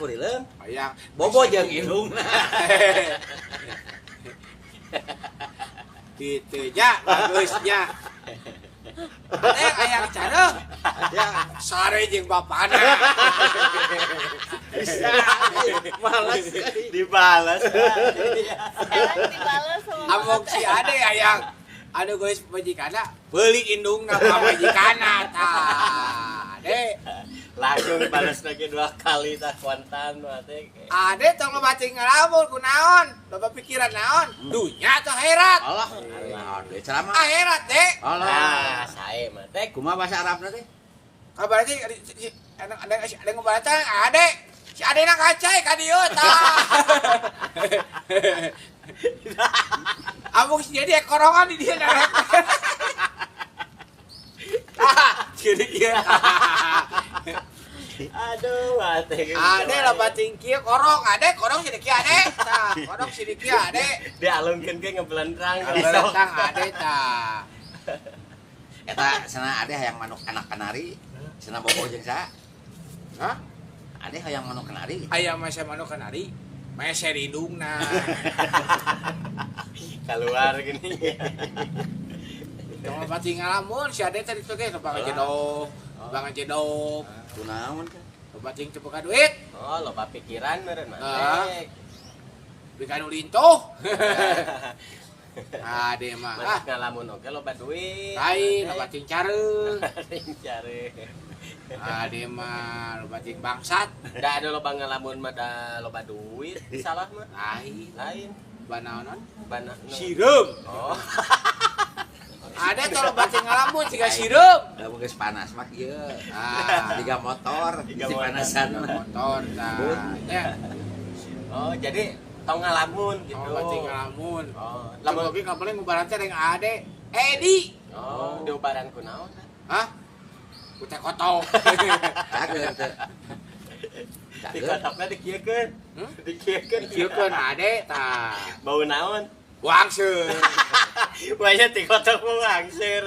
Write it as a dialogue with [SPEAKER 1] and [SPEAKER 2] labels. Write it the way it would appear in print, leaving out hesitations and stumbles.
[SPEAKER 1] kurileung.
[SPEAKER 2] Hayang
[SPEAKER 1] Bobo jeung indungna.
[SPEAKER 2] Gitu nya, bagusnya. Eh, hayang careuh.
[SPEAKER 1] Ya,
[SPEAKER 2] Sare jeung bapana.
[SPEAKER 1] bisa. Males.
[SPEAKER 3] Dibalas.
[SPEAKER 4] Sekarang dibales sama
[SPEAKER 2] Amok si Ade hayang anu geus pamajikanna beuli indungna pamajikanna tah. Ade,
[SPEAKER 3] Langsung balas lagi dua kali tah kontan mah teh.
[SPEAKER 2] Ade tong loba cing ngalamun kunaon? Loba pikiran naon? Dunya atau akhirat?
[SPEAKER 1] Allah. Naon deui ceramah.
[SPEAKER 2] Akhirat, Dek.
[SPEAKER 1] Allah.
[SPEAKER 3] Ah, sae mah teh.
[SPEAKER 1] Kumaha bahasa Arabna teh?
[SPEAKER 2] Kabar sih ada ada ada ngebaca Ade. Si Ade na kacai ka dieu tah. Amuk si jadi korongan di dia na. Ah, jadi kieu.
[SPEAKER 3] Aduh, mah teh.
[SPEAKER 2] Ade loba cing kieu korong, Ade korong si kieu Ade. Tah, korong si kieu Ade.
[SPEAKER 3] Dialungkeun ge ngebelendrang.
[SPEAKER 2] Tang Ade tah.
[SPEAKER 1] Eta cenah Ade hayang manuk anak kanari. Cenah bobo jeung saha?
[SPEAKER 2] Hah?
[SPEAKER 1] Ade hayang manuk kanari.
[SPEAKER 2] Aya masa manuk kanari, meser indungna.
[SPEAKER 3] Keluar gini.
[SPEAKER 2] Tong loba cing ngalamun si Ade tadi tuh ge loba ngajedog, loba ngajedog.
[SPEAKER 1] Kunaon teh?
[SPEAKER 2] Loba cing teu boga duit.
[SPEAKER 3] Oh, loba pikiran meureun mah
[SPEAKER 2] Ah.
[SPEAKER 3] teh.
[SPEAKER 2] Bika nu lintuh. Ade mah ah,
[SPEAKER 3] Matak ngalamun oge loba duit.
[SPEAKER 2] lain loba cing careung.
[SPEAKER 3] Cing care.
[SPEAKER 2] Ade mah loba cing bangsat.
[SPEAKER 3] Da ada loba ngalamun mah da loba duit, salah mah.
[SPEAKER 2] Lain
[SPEAKER 3] Lain.
[SPEAKER 2] banaonan
[SPEAKER 3] Bana.
[SPEAKER 2] sireum.
[SPEAKER 3] Oh.
[SPEAKER 2] Ade teh loba cing ngalamun siga sireum.
[SPEAKER 1] Da geus panas mah kieu.
[SPEAKER 2] Ah,
[SPEAKER 1] Tiga motor,
[SPEAKER 3] Tiga
[SPEAKER 1] si
[SPEAKER 3] motor.
[SPEAKER 1] panasan mah.
[SPEAKER 2] motor tah. Ya,
[SPEAKER 3] Oh, jadi tong ngalamun gitu.
[SPEAKER 2] loba cing ngalamun.
[SPEAKER 3] Oh,
[SPEAKER 2] Lamun
[SPEAKER 3] lamun
[SPEAKER 2] oge kapaling ngubaran teh dengan Ade. Edi.
[SPEAKER 3] Oh, diubaran ku naon?
[SPEAKER 2] Hah? Ku teh kotok.
[SPEAKER 1] Cager teh.
[SPEAKER 3] Di
[SPEAKER 1] Cager.
[SPEAKER 3] kotokna dikieukeun.
[SPEAKER 2] Hmm?
[SPEAKER 3] Dikieukeun.
[SPEAKER 2] Dikieukeun Ade tah.
[SPEAKER 3] Bau naon?
[SPEAKER 2] Wangseun.
[SPEAKER 3] Wanya di kotok mah wangseur.